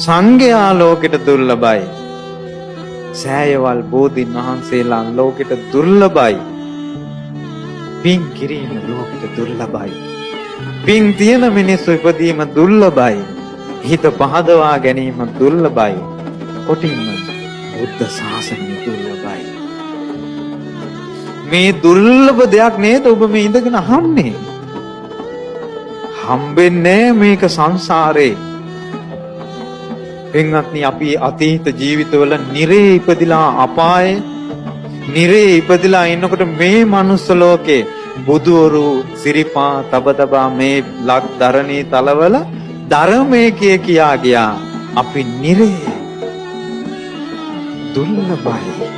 සංඝයා ලෝකෙට දුර්ලභයි. සෑයවල් බෝධීන් වහන්සේලා ලෝකෙට දුර්ලභයි. පින් කිරීම ලෝකෙට දුර්ලභයි. පින් තියෙන මිනිස්සු ඉපදීම දුර්ලභයි. හිත පහදවා ගැනීම දුර්ලභයි. කොටින්ම බුද්ධ ශාසනය දුර්ලභයි. මේ දුර්ලභ දෙයක් නේද ඔබ මේ ඉඳගෙන අහන්නේ? හම්බෙන්නේ මේක සංසාරේ. පින්වත්නි, අපි අතීත ජීවිතවල නිරේ ඉපදිලා, අපායේ නිරේ ඉපදිලා ඉන්නකොට මේ මනුස්ස ලෝකේ බුදුවරු සිරිපා තබ තබා මේ ලක් ධරණී තලවල ධර්මයේ කිය කියා ගියා. අපි නිරේ දුර්ලභයි.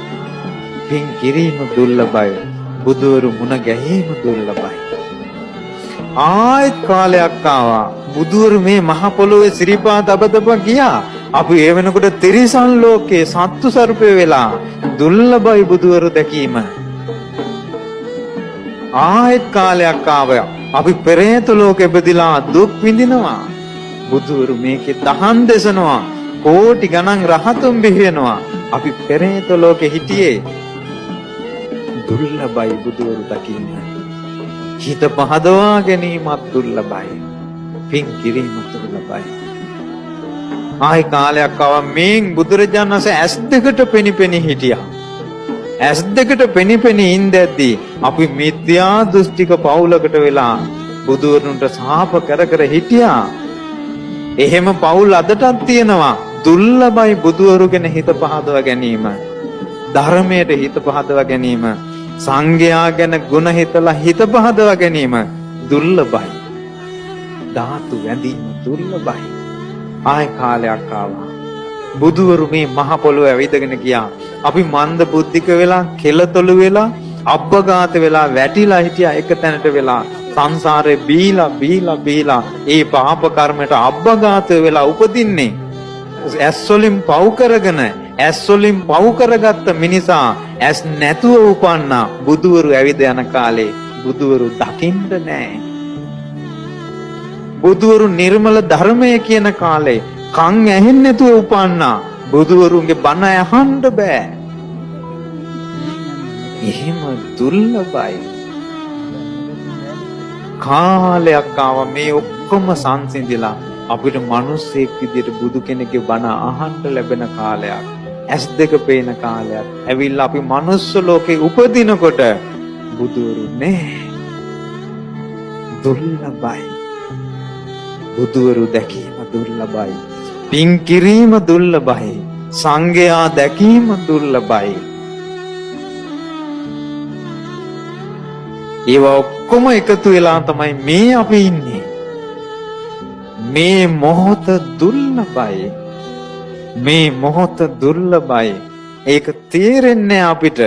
පින් කිරීම දුර්ලභයි. බුදුවරු මුණ ගැනීම දුර්ලභයි. ආයෙත් කාලයක් ආවා. බුදුවරු මේ මහ පොළොවේ සිරිපා තබ තබ ගියා. අපි ඒ වෙනකොට තිරිසන් ලෝකේ සත්තු සර්පය වෙලා. දුර්ලභයි බුදුවරු දැකීම. ආයෙත් කාලයක් ආවා. අපි පෙරේත ලෝකෙ ඉපදිලා දුක් විඳිනවා. බුදුවරු මේකේ දහම් දෙසනවා. කෝටි ගණන් රහතුන් බිහි වෙනවා. අපි පෙරේත ලෝකෙ හිටියේ. දුර්ලභයි බුදුවරු දකින්න. හිත පහදවා ගැනීමත් දුර්ලභයි. පින් කිරීම දුර්ලභයි. ආයි කාලයක් ආවා, මේන් බුදුරජාණන් වහන්සේ ඇස් දෙකට පෙනි පෙනි හිටියා. ඇස් දෙකට පෙනි පෙනි ඉඳද්දී අපි මිත්‍යා දෘෂ්ටික පවුලකට වෙලා බුදුවරුන්ට සාප කර කර හිටියා. එහෙම පවුල් අදටත් තියෙනවා. දුර්ලභයි බුදුවරු ගැන හිත පහදවා ගැනීම. ධර්මයට හිත පහදවා ගැනීම. සංඝයා ගැන ගුණ හිතලා හිත පහදවා ගැනීම දුර්ලභයි. ධාතු වැඳීම දුර්ලභයි. ආය කාලයක් ආවා. බුදුවරු මේ මහ පොළොව ඇවිදගෙන ගියා. අපි මන්ද බුද්ධික වෙලා, කෙලතොළු වෙලා, අබ්බගාත වෙලා වැටිලා හිටියා එක තැනට වෙලා. සංසාරේ බීලා බීලා බීලා ඒ පාප කර්මයට අබ්බගාත වෙලා උපදින්නේ. ඇස් වලින් පව් කරගෙන, ඇස් වලින් පව් කරගත්ත මිනිසා ඇස් නැතුව උපන්නා. බුදුවරු ඇවිද යන කාලේ බුදුවරු දකින්න නෑ. බුදුවරු නිර්මල ධර්මය කියන කාලේ කන් ඇහෙන්නේ නැතුව උපන්නා. බුදුවරුන්ගේ බණ අහන්න බෑ. එහෙම දුර්ලභයි. කාලයක් ආවා, මේ ඔක්කොම සංසිඳිලා අපිට මිනිස්සෙක් විදියට බුදු කෙනෙක්ගේ බණ අහන්න ලැබෙන කාලයක්, ඇස් දෙක පේන කාලයක් ඇවිල්ලා අපි මනුස්ස ලෝකේ උපදිනකොට බුදුවරු නෑ. දුර්ලභයි. බුදුවරු දැකීම දුර්ලභයි. පින් කිරීම දුර්ලභයි. සංඝයා දැකීම දුර්ලභයි. ඒවා ඔක්කොම එකතු වෙලා තමයි මේ අපි ඉන්නේ. මේ මොහොත දුර්ලභයි. මේ මොහොත දුර්ලභයි. ඒක තේරෙන්නේ අපිට.